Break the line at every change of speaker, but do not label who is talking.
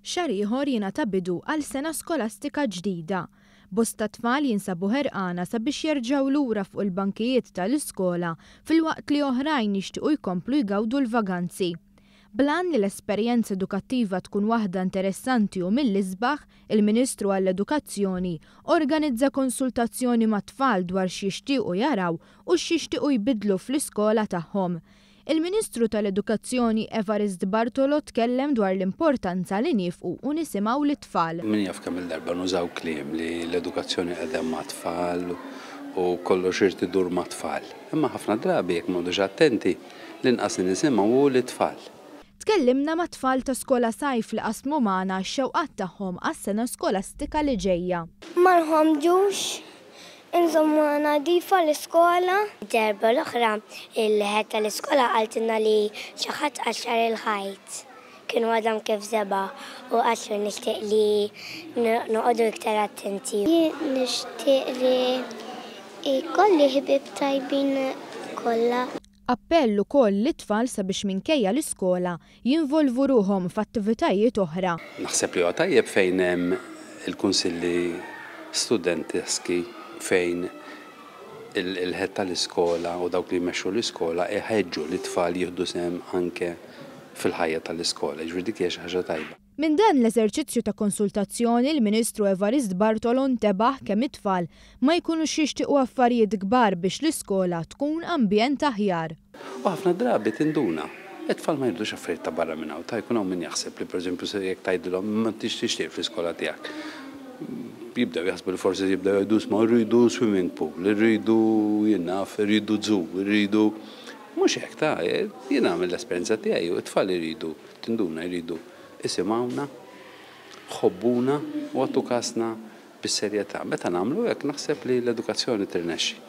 Xahar ieħor jingħata bidu għal sena skolastika ġdida. Bosta tfal jinsabu ħerqana sabiex jerġgħu lura fuq il-bankijiet tal-iskola filwaqt li oħrajn jixtiequ jkomplu jgawdu l-vaganzi. Bl-għan li l-esperjenza edukattiva tkun waħda interessanti u mill-isbaħ, il-Ministru għall-Edukazzjoni organizza konsultazzjoni mat-tfal dwar x'jixtiequ jaraw u x'jixtiequ jbiddlu fl-iskola tagħhom. Il-Ministru tal-Edukazzjoni Evarist Bartolo tkellem dwar l-importanza li niefqu u nisimgħu lit-tfal.
Min jaf kemm-il darba nużaw kliem li l-edukazzjoni qiegħda mat-tfal u kollox irid idur mat-tfal. Imma ħafna drabi jekk ma noqogħdux attenti, l-inqas li nisimgħu hu lit-tfal.
Tkellimna mat-tfal ta' Skola Sajf li qasmu magħna x-xewqat tagħhom għas-sena skolastika li ġejja.
Ma nħommġux Inżommuha nadifa l-iskola.
Id-darba l-oħra il-head tal-iskola qaltilna li xi ħadd qaxxar il-ħajt. Kien għadam kif żebgħa u qaltlu nixtieq li noqogħdu iktar attenti.
Jien nixtieq li jkolli ħbieb tajbin kollha.
Appell ukoll lit-tfal sabiex minkejja l-iskola jinvolvu ruħhom f'attivitajiet oħra.
Naħseb li huwa tajjeb fejn hemm il-kunsilli studenteski fejn il-head tal-iskola u dawk li jmexxu l-iskola iħeġġu lit-tfal jieħdu sehem anke fil-ħajja tal-iskola. Jiġifieri dik hija xi ħaġa tajba.
Minn dan l-eżerċizzju ta' konsultazzjoni l-Ministru Evarist Bartolo ntebaħ kemm it-tfal ma jkunux jixtiequ affarijiet kbar biex l-iskola tkun ambjent aħjar.
U ħafna drabi tinduna, it-tfal ma jridux affarijiet ta' barra minn hawn, ta' jkun hawn min jaħseb li pereżempju se jekk tgħidilhom ma intix tixtieq fl-iskola tiegħek. Jibdew jaħsbu li forsi jibdew jgħidu isma' rridu swimming pool, irridu jien naf, irridu zoo, irridu. Mhux hekk ta', jiena mill-esperjenza tiegħi it-tfal iridu Tinduna jridu isimgħuna, jħobbuna u jagħtu kasna bis-serjetà. Meta nagħmlu hekk naħseb li l-edukazzjoni tirnexxi.